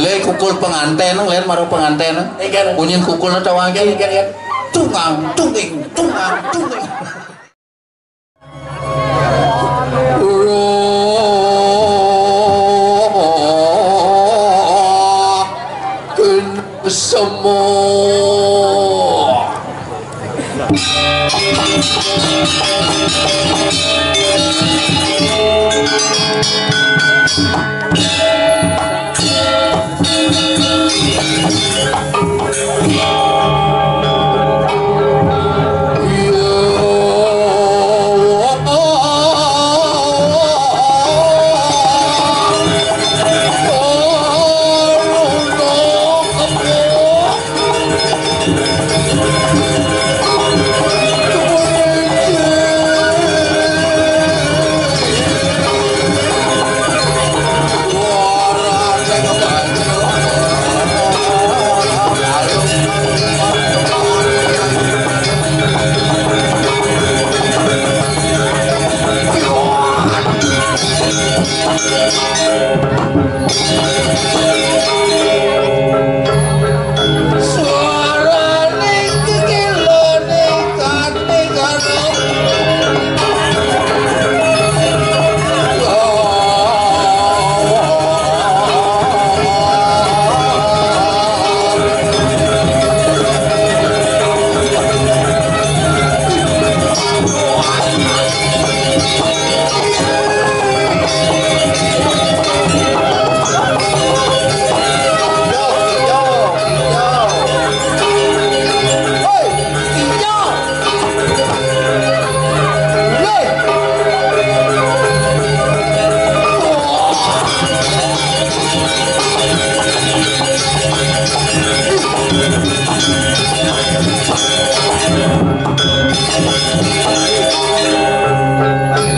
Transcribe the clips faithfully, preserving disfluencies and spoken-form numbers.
Lé kukul pangantén, lén maro pangantén. Bunyin kukulna tawang. Tungang, tunging, tungang, tunging. Roh kena semua.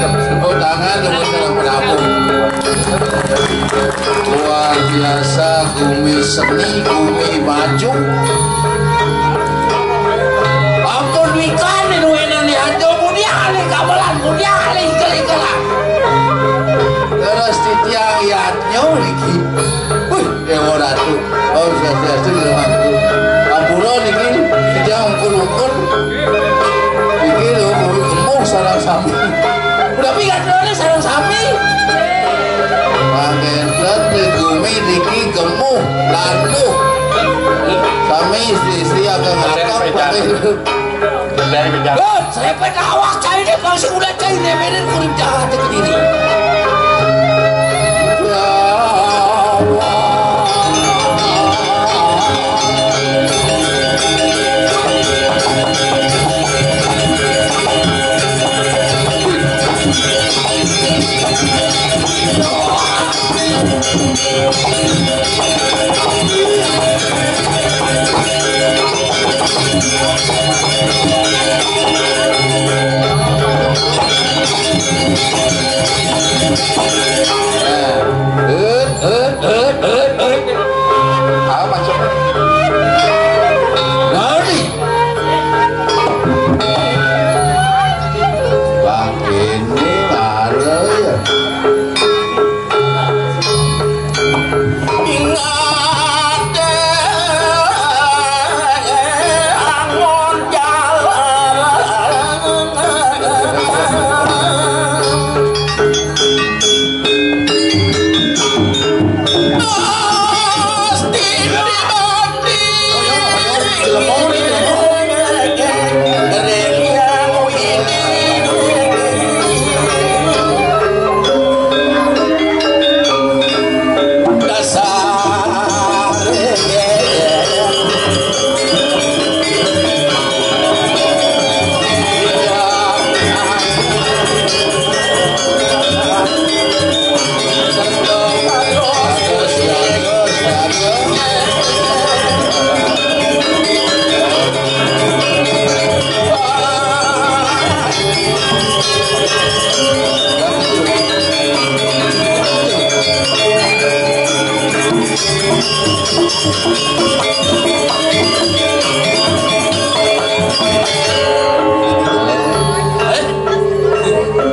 Tepuk tangan untuk Saudara Penabung. Luar biasa, gumi seni, gumi maju. Ampun, wikan ini wena nih, aja mudian nih, gamelan mudian nih, ikel-ikelan. Terus titiang yatnya niki. Wih, Dewa Ratu. Oh, swastiastu, Dewa Ratu. Ampura niki, titiang ungkul-ungkul. Niki lho, gemuh sareng sami. Udah pikat lho, sareng sami. Pangentet di gumi niki gemuh, landuh. Sami istri-istri ageng-ageng, pangentet. Dari pejam. Hei, serepet awak cai deh, masih udah cai nemenin kulit jahat ke diri. Ya Allah. Apa maksudnya? Nani? Bang, ini ada ya.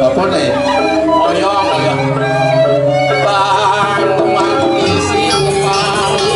Apa nih? Oyong, oyong. Bang, mati si Bang.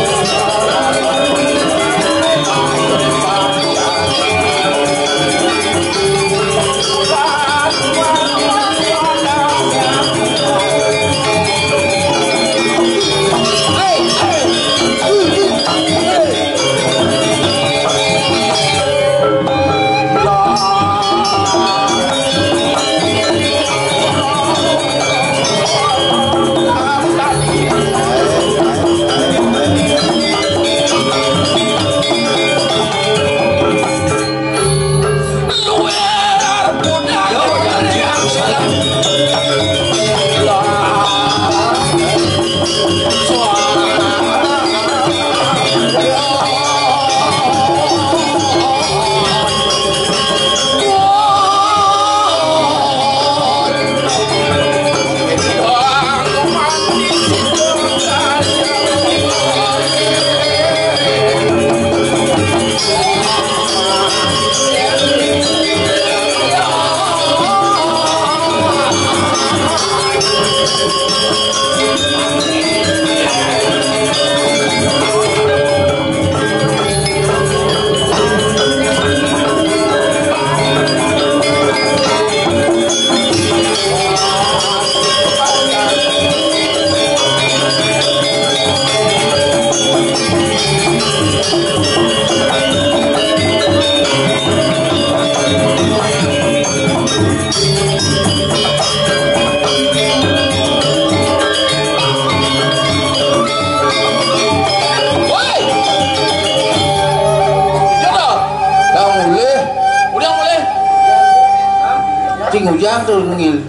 Tuh, ngil.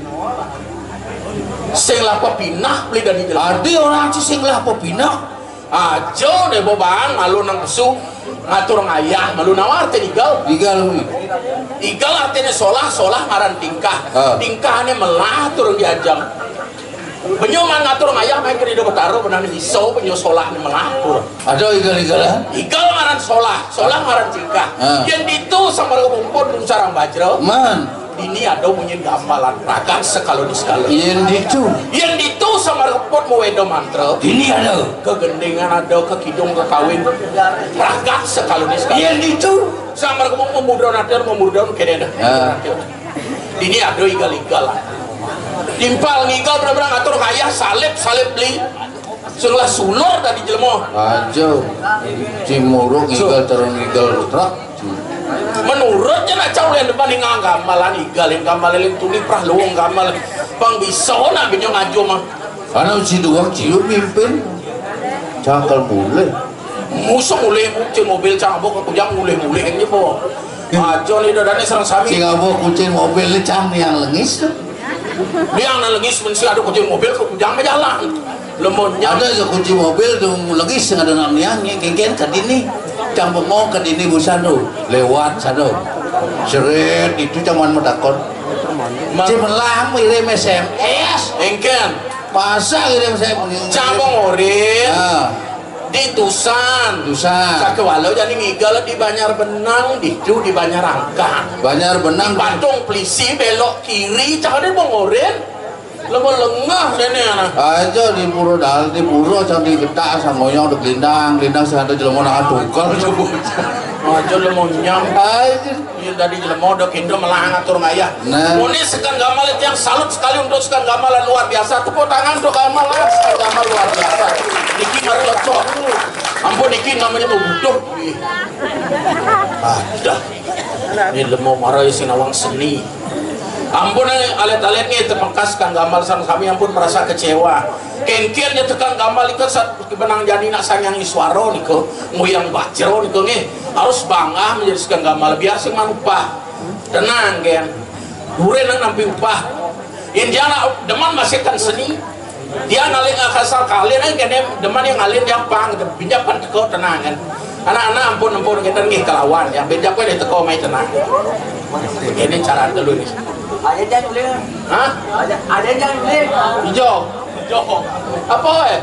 Sing lah pepinah beli dari jelas. Ada orang sih sing lah pepinah. Aja deh bobaan malu nang pesu ngatur ngayah malu nawar teh igal. Igal. Igal artinya solah, solah ngaran tingkah. Ah. Tingkahnya melah turun diajang. Benyo man ngatur ngayah main ke Ridho Betara benang iso benyo solah ni melah turun. Ada igal-igal, ah? Igal ngaran solah, solah ngaran tingkah. Ah. Yang ditu sama rumput sarang bajra. Man. Dini ada munyin gamelan ragat sekalonis sekalonis. Yen ditu. Yen ditu sama repot mau weda mantra. Dini ada. Kegendingan ada, ke kidung, ke kawin. Ragat sekalonis sekalonis. Yen ditu. Sama repot memudron atel, memudron kene dah. Ya. Dini ada igal-igal lah. Timpal ngigal benar-benar ngatur kaya salib, salib beli. Sing lah sulur tadi jelema. Aja. Cimuruk ngigal terus ngigal truk. Menurutnya nak cau yang depan yang gamelan igal yang gamelan yang tuli prah luwung gamelan. Pang bisa nak binyo ngajo mah. Karena si duang cium mimpin. Cakal mulai. Musuh mulai cing mobil cang abok ke kujang mulai mulai aja po. Aja ni dadane sareng sami. Sing abok kucing mobil ni cang yang lengis tu. Dia yang lengis mesti ada kucing mobil ke kujang berjalan. Lemonnya ada je kunci mobil tu lagi sing ada nak niang ni kengken ke dini. Cang bengong ke dini busan tu. Lewat sano. Seret itu cang man medakon. Ma- Cimelang ngirim S M S. Engken. Masa ngirim S M S? Cang bengong orin. Ah. Di Tusan. Tusan. Sakewala jani ngigal di Banjar Benang, ditu di Banjar Angkat. Banjar Benang. Di Patung Pelisi belok kiri, cang ada bengong orin. Lemo lengah dene ana. Aja di pura dal, di pura cang di getak, sang ngoyong di gelindang, gelindang sing ada jelema nang tukar. Aja lemo nyam. Aja. Iya tadi jelema udah kindo melah ngatur ngayah. Nah. Muni sekan gamal itu yang salut sekali untuk sekan gamal luar biasa. Tepuk tangan untuk gamal lah, sekan gamal luar biasa. Niki mari lecok. Ampun niki namanya mau butuh. Ada. Ini lemo marah isi nawang seni. Ampun, eh, alit-alit nih, tepengkas kang gamal sang sami ampun merasa kecewa. Kengkir nya tekang gamal iku sat benang jani nak sang yang iswaro niku, nguyang bajro niku nggih. Harus bangga menjadi sekang gamal biar sing manupah. Tenang, gen. Dure nang nampi upah. Indiana demen masihkan seni. Dia ngalih nggak kasar kalian aja kene demen yang ngalih yang pang gitu. Pinjam pan teko tenang kan. Anak-anak ampun ampun kita nih kelawan yang pinjam kan teko mai tenang. Ini cara dulu nih. Ada yang boleh. Hah? Ada ada yang boleh. Hijau. Hijau. Apa eh?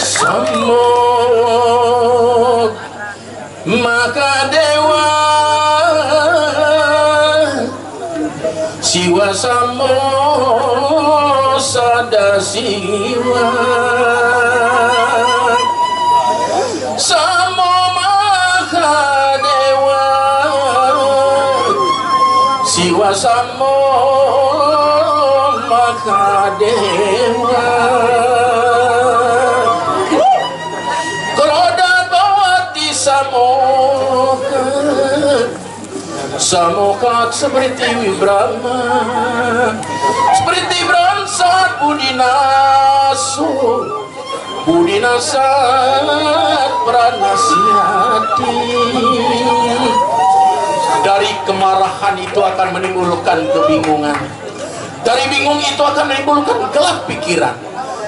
Samo Makadewa Siwa Samo Sada Siwa Samo Makadewa Siwa Samo Makadewa Kerodan bawati samokat samokat seperti Brahma seperti Brahma saat budi nasu budi nasat pranasiati dari kemarahan itu akan menimbulkan kebingungan dari bingung itu akan menimbulkan gelap pikiran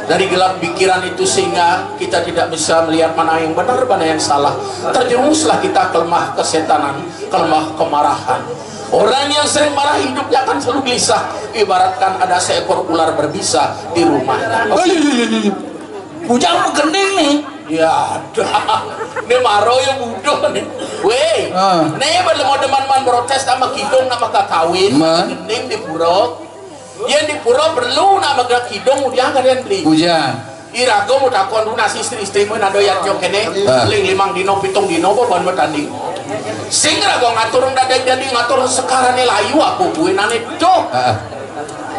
dari gelap pikiran itu sehingga kita tidak bisa melihat mana yang benar, mana yang salah. Terjerumuslah kita ke lemah kesetanan, ke lemah kemarahan. Orang yang sering marah hidupnya akan selalu gelisah, ibaratkan ada seekor ular berbisa di rumahnya. Bujang gending nih. Ya, dah. Né maro ya buduh né. Wéh, ah, né bala mau demen man protes sama kidung nama kakawin. Man. Gending di pura. Yén di pura perlu nama gak kidung udiang kalian beli. Udiang. Iraga mau takon dulu nasi istri-istri mau nado yatnya kéné. Ah. Ling limang dino, pitung dino, apa ban bertanding. Sing raga ngatur dadeg dadi ngatur sekarané layu aku kuwi nané doh. Ah.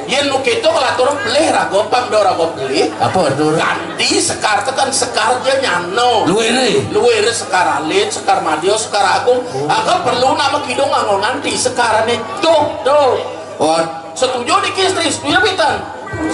Yén nu kéto kelatur pelih raga pang do raga pelih. Apa, Dur? Ganti sekar tekan sekar ja nyano. Luwih né? Luwih sekar alit, sekar madya, sekar agung. Aga perlu nama kidung nganggo nganti sekarané doh. Doh. Wah. Setuju niki istri, setuju pitan?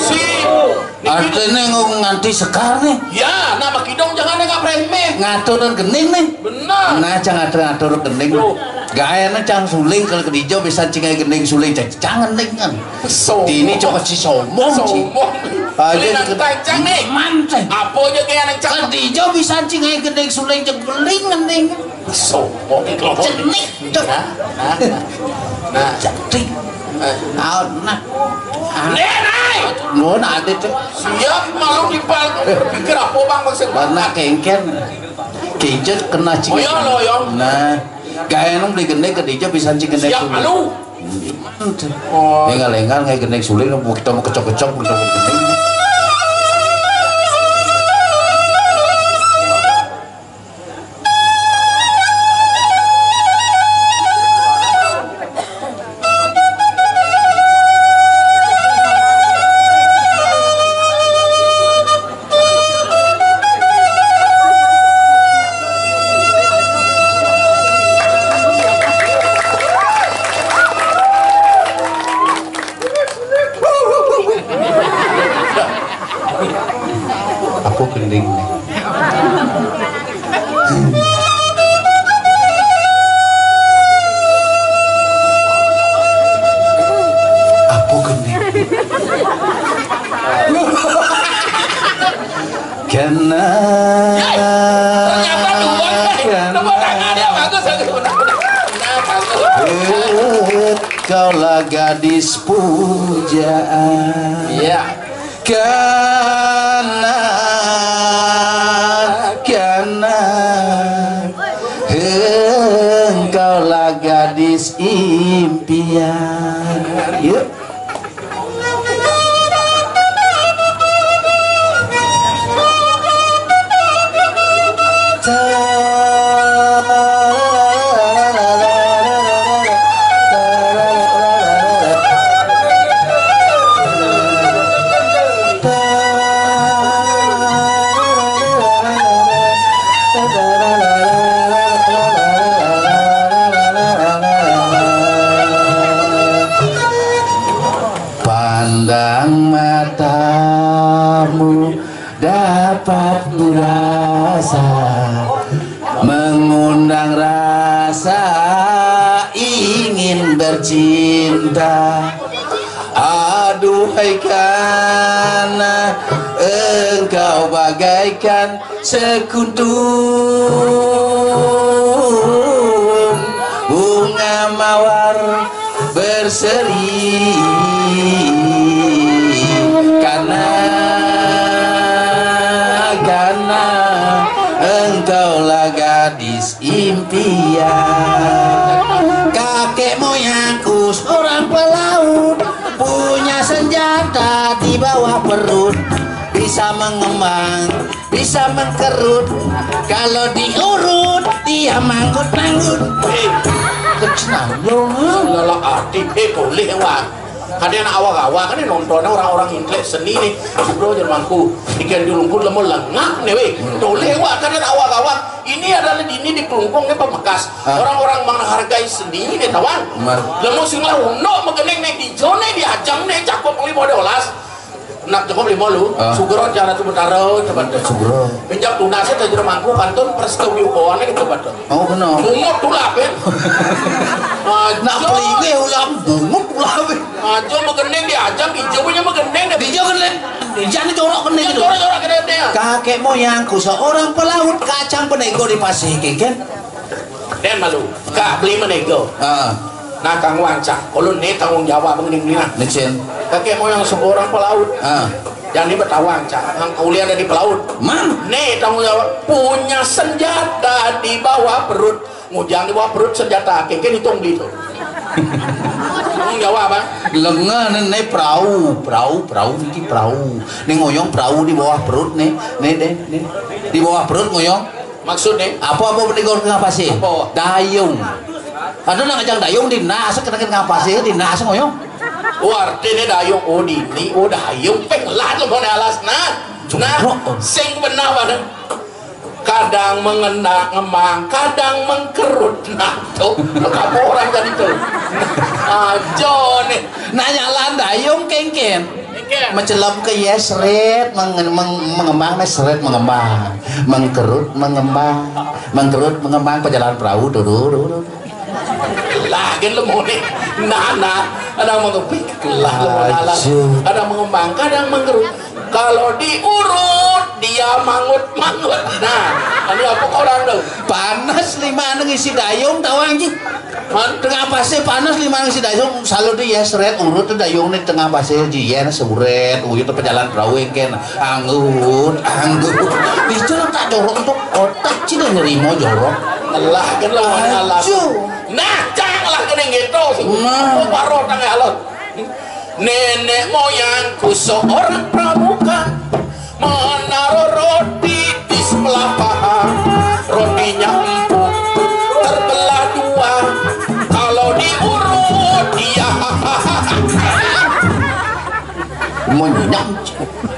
Si niki. Artiné nganggo nganti sekar né. Ya, nama kidung jangan nggak remeh. Ngatur gending né. Benar. Nah, jangan ngatur-ngatur gending. Loh. Gaéné cang suling kalau kedijo bisa cingai gending suling cang, cang gending kan. Sombong. Dini coba si sombong, si. Sombong. Aja. Ini nang ke-, tancang nih. Man, cang. Apa aja kayak nang cang. Kedijo bisa cingai gending suling cang beling gending. Sombong. Cenik. Nah, nah, nah. Nah. Cenik. Nah. Nah. Nah. Nuhun, Adit. Siap, malu dipal. Pikir apa, Bang, maksud? Warna kéngkén. Kéngkén kena cing. Oh, iya, lo, iya. Nah, gaéné beli gending kedijo bisa cing gending. Siap, suling. Malu. Hmm. Oh. Énggal-énggal ngai gending suling, kita mau kecok-kecok, kita mau gending. Aku gending. Aku gending. Kena. Ternyata dua, eh. Kena. Tepuk tangan ya, bagus, bagus. Nah, bagus. Kaulah gadis pujaan. Iya. Kena, kena, engkaulah gadis impian. Yuk. Pandang matamu dapat kurasa mengundang rasa ingin bercinta. Aduhai kana engkau bagaikan sekuntum bunga mawar berseri. Karena, karena engkaulah gadis impian. Kakek moyangku seorang pelaut, punya senjata di bawah perut, bisa mengembang, bisa mengkerut. Kalau diurut, dia manggut-manggut. Eh, kecenang dong. Lala ati, eh, boleh, Wak. Kadén awak-awak kan nontonnya orang-orang intelek seni nih. Bro, jangan mangku. Ikan di lumpur lemah lengak nih, weh. Boleh, Wak, kadén awak-awak. Ini adalah dini di Klungkung nih, Pamekas. Ah. Orang-orang menghargai seni nih, tawang. Mar- Lemu sing lah uno megening nih di zone di ajang nih, cakup lima belas. Nak cukup lima lu, ah, Sugro cara tu betara, coba tu. Sugro. Pinjam tunas itu jero mangku kantun persetuju kawan itu coba tu. Oh, kena. Bungut tulap ya. Nak pelinge ulam bungut tulap. Aja megening di ajang, ijo punya megening deh. Ijo kena. Ijo ni jorok kena gitu. Jorok-jorok kena dia. Kakek moyangku seorang pelaut kacang penego di pasir, kan? Den malu. Kak beli menego. Ah. Nah, Kang Wancak, kalau ni tanggung jawab begini ni nah. Licin. Kakek moyang seorang pelaut. Ah. Jani betawang, Cak. Hang kuliah ada di pelaut. Man. Nih, tanggung jawab. Punya senjata di bawah perut. Ngujang di bawah perut senjata. Kéngkén hitung beli itu. Tanggung jawab, Bang. Lengan né perahu, perahu, perahu niki perahu. Né ngoyong perahu di bawah perut né. Né, né, né. Di bawah perut ngoyong. Maksudnya? Apa-apa betigor ke ngapasé? Apa? Dayung. Ada nang ajang dayung di nas, kena kena ngapasé di nas ngoyong. Oh, artinya dayung. Oh, dini, oh, dayung. Peng lah lo mau alas. Nah, nah, jorok. Sing benar mana? Kadang mengena ngemang, kadang mengkerut. Nah, tuh, kamu orang tadi tuh. Ajo nih. Nanya lan dayung kéngkén. Kéngkén. Mencelam ke ya seret, meng, meng, mengembang nih seret mengembang. Mengkerut mengembang. Mengkerut mengembang pejalan perahu tuh, tuh, tuh, tuh. Lah, kan lemu nih. Nah, nah, ada mengepik, lah, lemu, nah, lah. Aduh. Ada mengembang, kadang menggerut. Kalau diurut, dia mangut-mangut. Nah, ini apa orang tuh? Panas lima anu ngisi dayung, tahu anjing. Man? Tengah pasir panas lima anu ngisi dayung, selalu dia seret urut tuh dayung nih tengah pasir, jian seret, uyut tuh pejalan perahu yang kena. Anggut, anggut. Itu tak jorok untuk otak cina nerima jorok. Lah, kan lawan alat. Aduh. Nah, cang lah kena gitu. Nah. Apa baru tanggal alat? Nenek moyangku seorang pramuka menaruh roti di sebelah paha. Rotinya empuk, terbelah dua. Kalau diurut, dia Menyam.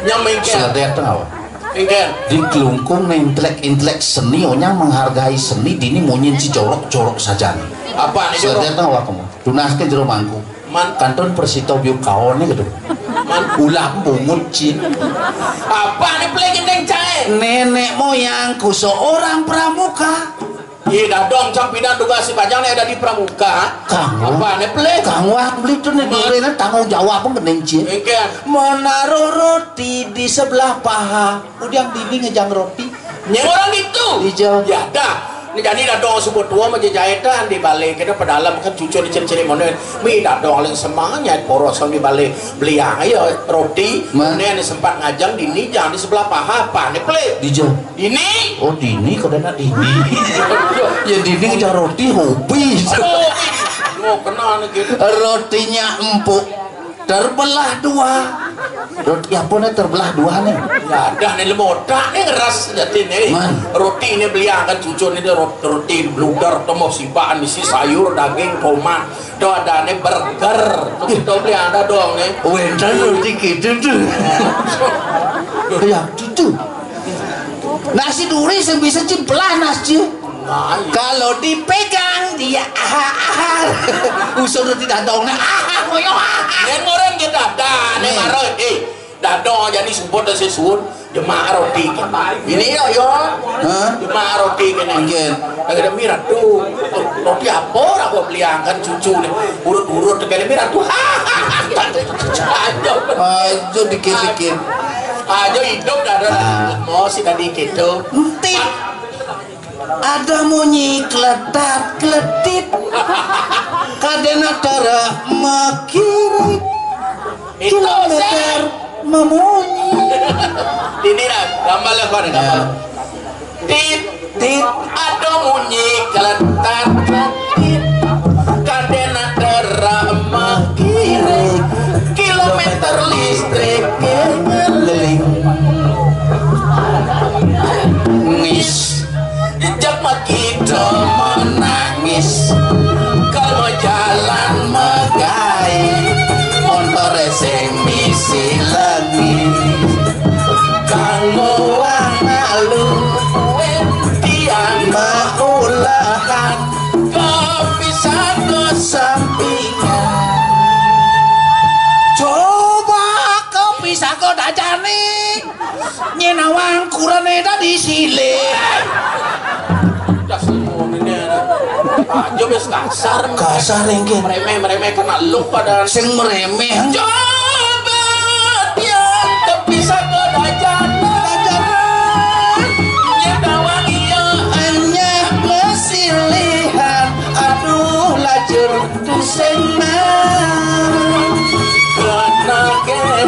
Nyam mengkén. Sudah datang apa? Mengkén. Di Klungkung nih intelek-intelek seni, onyang menghargai seni, dini munyin si jorok-jorok saja nih. Apa nih jorok? Sudah datang apa kamu? Tunaskan jero mangku. Man. Kantun persito biu kaone gitu. Man. Ulah pungut, Cin. Apa nih play gendeng cae? Nenek moyangku seorang pramuka. Iya, dadong, cang pidan tugas si bajang nih ada di pramuka. Kang. Apa nih play? Kang, wah, beli tuh nih, Man. Durian tanggung jawab gendeng, Cin. Iya. Menaruh roti di sebelah paha. Udah dini ngejang roti. Nyeng orang gitu. Ijo. Ya dah. Ini jadi dadong sebut tua mah jajaetan di balik kita pedalam kan cucu di ciri-ciri mana. Mi dadong paling semangat nyai poros di balik beliang aja roti. Ma. Ini sempat ngajang dini jangan di sebelah paha apa nih play. Dija. Dini. Oh dini kau nak dini. Ya dini ngejang roti hobi. Oh, oh kena nih gitu. Rotinya empuk. Terbelah dua. Roti apa nih terbelah dua nih? Ya, dah nih lemotak nih ngeras jadi nih. Man. Roti ini beli angkat cucu nih roti, roti bluder tomoh sibaan isi sayur daging tomat. Tuh ada nih burger. Tuh kita beli ada dong nih. Wenten roti gitu tuh. Ya, gitu. Nasi duri sing bisa ciplah nasi. Nah, iya. Kalau dipegang dia aha aha. Usur tidak dong nah aha koyo aha. Yen orang kita dah nih maro eh dadong jadi sumput dan sesuun jemaah roti. Ini yo yo. Hah? Jemaah roti kene. Mungkin. Ada miratu. Roti apa aku beli angkat cucu nih. Urut-urut kene miratu. Ayo. Ayo dikit-dikit. Aja hidup dah ada. Ah. Mau sih tadi gitu. Entit. Ada munyi kletat kletit. Kadena tara makiri. Itu kilometer sih. Memunyi. Ini lah, gambar lah kau gambar. Ya. Tit, tit, ada munyi keletat ketit. Kadena drama kiri. Kilometer listrik ngeliling. Ngis. Jejak makita menangis. Kalau jalan megai. Montore sing misi lengi. Kanggo wong alu, tiang maulahan, kepisah ke sampingan. Coba kepisah ke dajane. Nyenawang kurane tadi sile. Aja wis kasar. Kasar engke. Meremeh, meremeh kena lu pada sing meremeh. Coba dia kepisah ke dajanan. Dajanan. Ya kawan iya hanya mesilihan. Aduh lajur tusing nah. Kena keluar.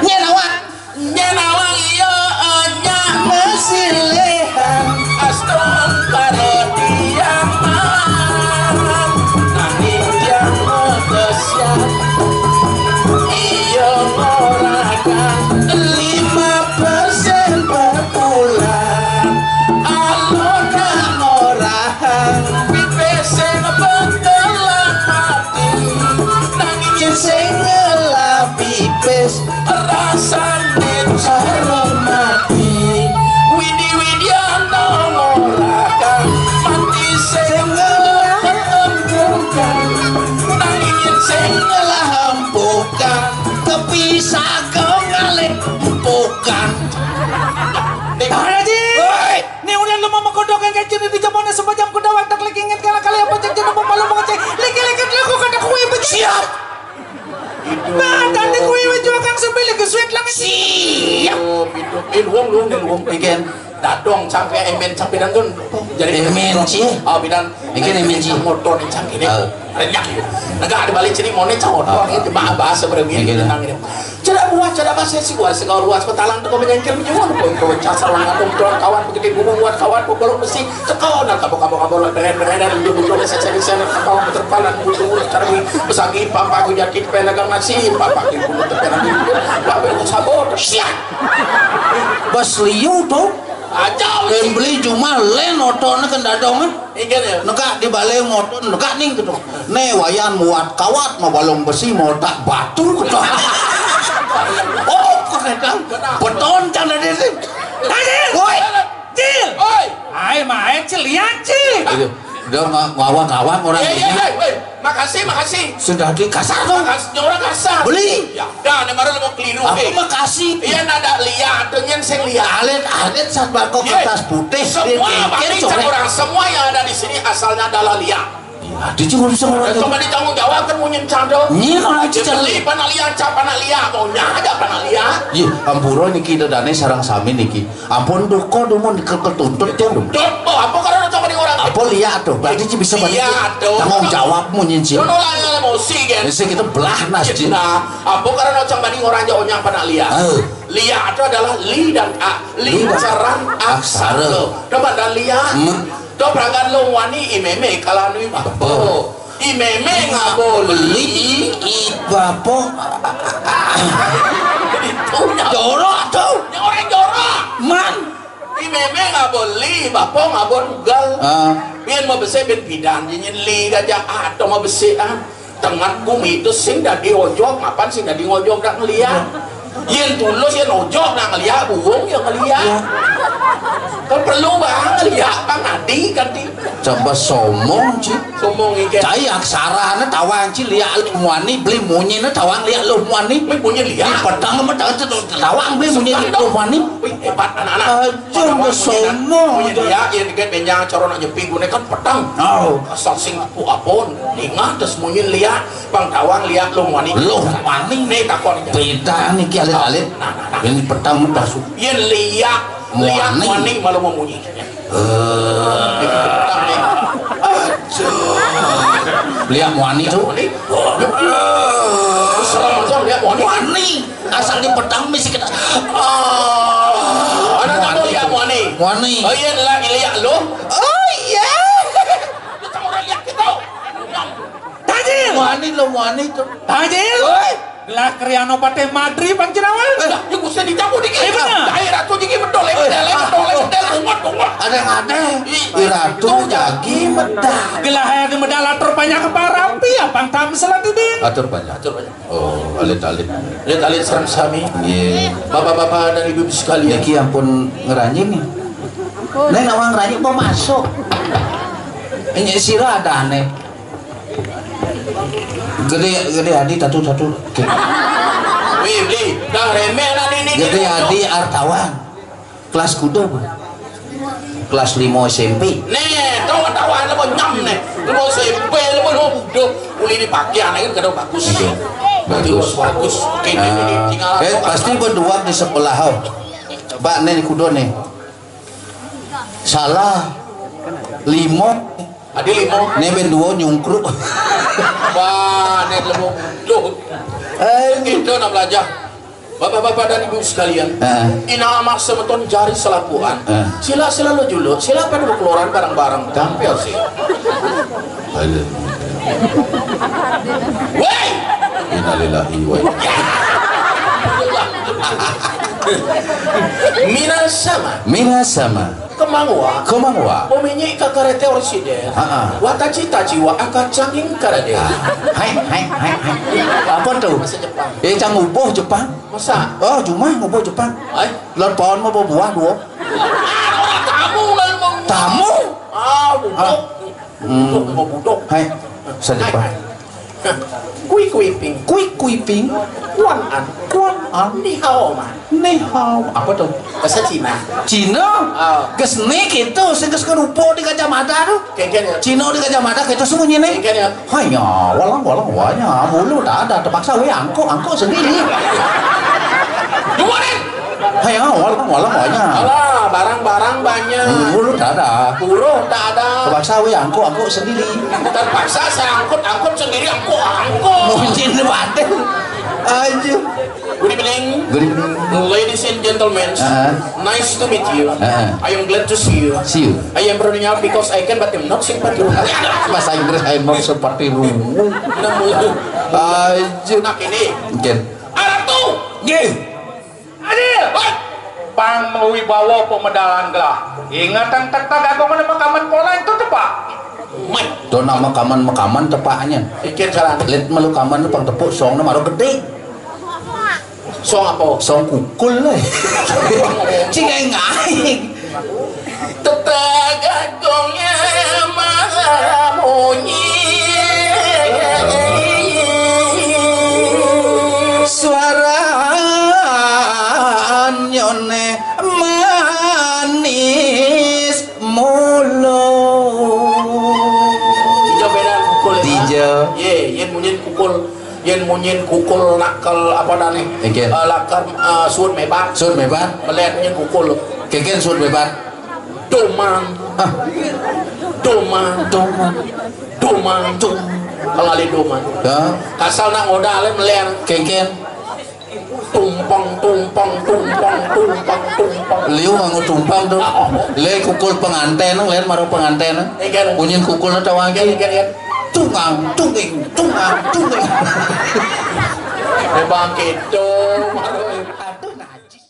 Nyén awang. Nyén awang iya, eh, nyak. Masih lehan. Astro angkara diaman. Nanging tiang modesian. Iya ngorakan lima persen per bulan. Alona ngorahang pipis sing bekelan ati. Nanging yén sing ngelah pipis, rasané cara mati. Widi-widian ngorahang mati sing ngelah empukan. Nanging yén sing ngelah empukan, kepisah ke ngalih empukan. Ning, Haji! Woi! Né ulah lu mau mengkodok yang kecil di Japonnya semacam kuda watak lagi inget kalah kali apa cek jeneng bapak lu mau ngecek. Lagi-lagi lu kok kata kue begitu. Siap. Nah, tadi kue jual kang sampai lagi sweet lang. Siap. Itu, itu. Eh, luang, luang, luang. Bikin dadong sampai emen sampai dan tuh. Jadi emen sih. Oh, bidan. Bikin emen sih. Motor nih cangkir. Oh. Renyak. Negak ada balik sini mau nih cawot. Oh. Ini mah bahasa beremia. Iya, iya. Tenang ini. Cedak buah, cedak pasir sih, buah segala ruas petalang teko menyengkir menyuwun pun pun casar lang atung tuan kawan begitu bumbu buat kawan pun belum besi teko nang kampung kampung kampung beren beren dan dia butuh desa seri seri kampung terpalan butuh mulut cari pesagi papa ku jati penegang nasi papa ku bunuh tepenan di papa ku sabot siap. Bas liu tuh. Aja. Beli cuma len otone kendadongan. Inggih, ya. Negak di balé motor, negak ning gitu. Né wayan muat kawat, mau balong besi, mau tak batu gitu. Oh, kok kadang beton can ada sih. Tadi. Woi, Cil. Oi. Ai, main Cil, lihat Cil. Ayo, udah ngawang-ngawang orang ini. Iya, iya, woi. Makasih, makasih. Sudah di kasar tuh. Makasih, orang kasar. Beli. Ya. Dah, nih baru mau keliru. Apa eh. Makasih? Iya, nada liat, tuh nyén sing liat. Alit-alit saat bangkok kertas putih. Semua orang, semua yang ada di sini asalnya adalah liat. Iya, di cuma bisa orang. Coba ditanggung jawab kan munyin cando. Iya, kalau aja cando. Beli panak liat, cap panak liat, maunya aja panak liat. Iya, ampura niki dadane sarang sami niki. Ampun duka dumun ke ketuntut ya dum. Dot, oh, apa karena coba di orang. Apa liat tuh? Berarti ci bisa balik. Iya, tuh. Tanggung jawab munyin ci. Lu nolak emosi kan. Ini kita belah nas ci. Nah, apa karena coba di orang jauh nyang panak liat. Eh. Liak itu adalah li dan a. Li dan aksara. Coba dan liak. Hmm. Coba kan lo wani imeme kalau anu ibu. Betul. Imeme ngabo li. I bapo. Itu nya. Jorok tuh. Nya orang jorok. Man. Imeme ngabo li, bapo ngabo dugal. Ah. Pian mau besi pian pidan, nyin li aja atau mau besi ah. Tengah bumi itu sing dadi ojok, mapan sing dadi ngojok dak ngeliat. Yén tulus yén ojok nak ngeliat, buung ya ngeliat. Kan perlu bang ngeliat bang adi kan di. Coba somong ci. Somong iki. Cai aksarane tawang ci liak lu muani beli munyine tawang liak lu muani. Beli munyi liak. Di petang sama tawang beli munyi lu muani. Wih, hebat anak-anak. Aja nggak sono. Munyi liak ya dikit benjang cara nak nyepi gune kan petang. Oh. Asal sing apun. Ningah terus munyi liak. Bang tawang liak lu muani. Lu muani. Nih takon aja. Beda nih ki alit-alit. Nah, nah, nah. Ini petang masuk. Yén liak, liak muani malu mau munyi. Eh. Liak muani tuh. Muani. Salah macam liak muani. Muani. Asal di petang misi kita. Ah. Ada nama liak muani. Muani. Oh iya, liak, liak lu. Oh iya. Lu tahu orang liak kita? Tajil. Muani lo muani tuh. Tajil. Woi. Gelah kriano patih madri pang jerawat. Eh, ya gusti dicabut dikit. Eh, bener. Cai ratu jigi bedol, eh, bedol, eh, bedol, eh, bedol, bungot, bungot. Ada yang ada. Ih, ratu jagi medah. Gelah aya di medal atur banyak ke parapi, ya pang tam selat ini. Atur banyak. Atur banyak. Oh, alit-alit. Alit-alit sareng sami. Nggih. Bapak-bapak dan ibu-ibu sekalian. Niki ampun ngeranjing nih. Nek nawang ngeranjing mau masuk. Ini sira ada aneh. Gede gede adi tatu tatu. Oke. Wih, beli. Dah remeh lah ini. Gede adi artawan. Kelas kuda, Bu? Kelas lima S M P. Nih, tahu tahu ada mau nyam nih. Lu mau S M P, lu mau udah. Uli ini pakaian aja kadang bagus. Oke. Bagus, bagus. Oke, ini tinggal. Eh, pasti berdua di sebelah, oh. Pak, nih kuda nih. Salah. Limo. Adi limo. Nih ben dua nyungkruk. Wah, nih limo. Duh. Eh, gitu nak belajar. Bapak-bapak dan ibu sekalian, eh, ina amak semeton jari selapuan. Eh. Sila selalu juluk, sila pada berkeluaran bareng-bareng. Tampil sih. Halo. Woi! Innalillahi wa inna. Minasama. Minasama. Kemangwa. Kemangwa. Omenye kakarete oriside. Ha, ha. Watachi tachi wa aka changing karade. Ah. Hai, hai, hai, hai. Apa tuh? Bahasa Jepang. Eh, cang ubuh Jepang. Masa? Oh, cuma ubuh Jepang. Hai. Lon pohon mah buah dua. Tamu lalu mau. Tamu? Ah, ubuh. Ah. Hmm. Ubuh, mau budok. Hai. Bahasa Jepang. Hai. Kui kui ping. Kui kui ping. Kuan an. Kuan an. Ni hao ma. Ni hao. Apa tuh? Bahasa Cina. Cina? Ah. Geus ni gitu, sing geus ngerupo di kacamata tuh. Kengken ya. Cina di kacamata gitu semuanya nih. Kengken ya. Hanya, walang walang wanya, mulu tak ada, terpaksa we angkut, angkut sendiri. Gimana? Hanya, walang walang wanya. Alah, barang-barang banyak. Mulu tak ada. Buruh tak ada. Terpaksa we angkut, angkut sendiri. Terpaksa saya angkut, angkut sendiri, angkut, angkut. Mungkin batin. Aja. Good evening. Good evening. Ladies and gentlemen. Uh-huh. Nice to meet you. Uh-huh. I am glad to see you. See you. I am running out because I can but I'm not sympathy. Bahasa Inggris, I am not sympathy. Aja. Nak ini. Mungkin. Aratu. Nggih. Adil. Pang mawibawa pamedalan gelah. Ingetang tekta gagongan makaman pola itu tepak. Meh. Tuh nama kaman makaman tepaknya. Ikin salah. Let malu kaman pang tepuk song nama gede. Song apa? Song kukul lah. Cing aing aing. Tetagagongnya malah munyi. Suara anyone manis mulu. Dija beda kukul ya. Dija. Ye, yen munyin kukul. Yen munyin kukul nakel apa dane? Engke. Eh, lakar, eh, suud mebat. Suud mebat. Melihat munyin kukul. Keken suud mebat. Doman. Ah. Doman. Doman. Doman. Doman. Kalau ada doman. Ya. Kasal nak ngoda ale melihat. Keken. Tumpang, tumpang, tumpang, tumpang, tumpang. Liu nganggo tumpang tuh. Ah, oh. Le kukul penganten, lihat maro penganten. Engke. Munyin kukul tawangi. Engke, engke, engke. Tungang, tunging, tungang, tunging. Memang gitu. Aduh, najis.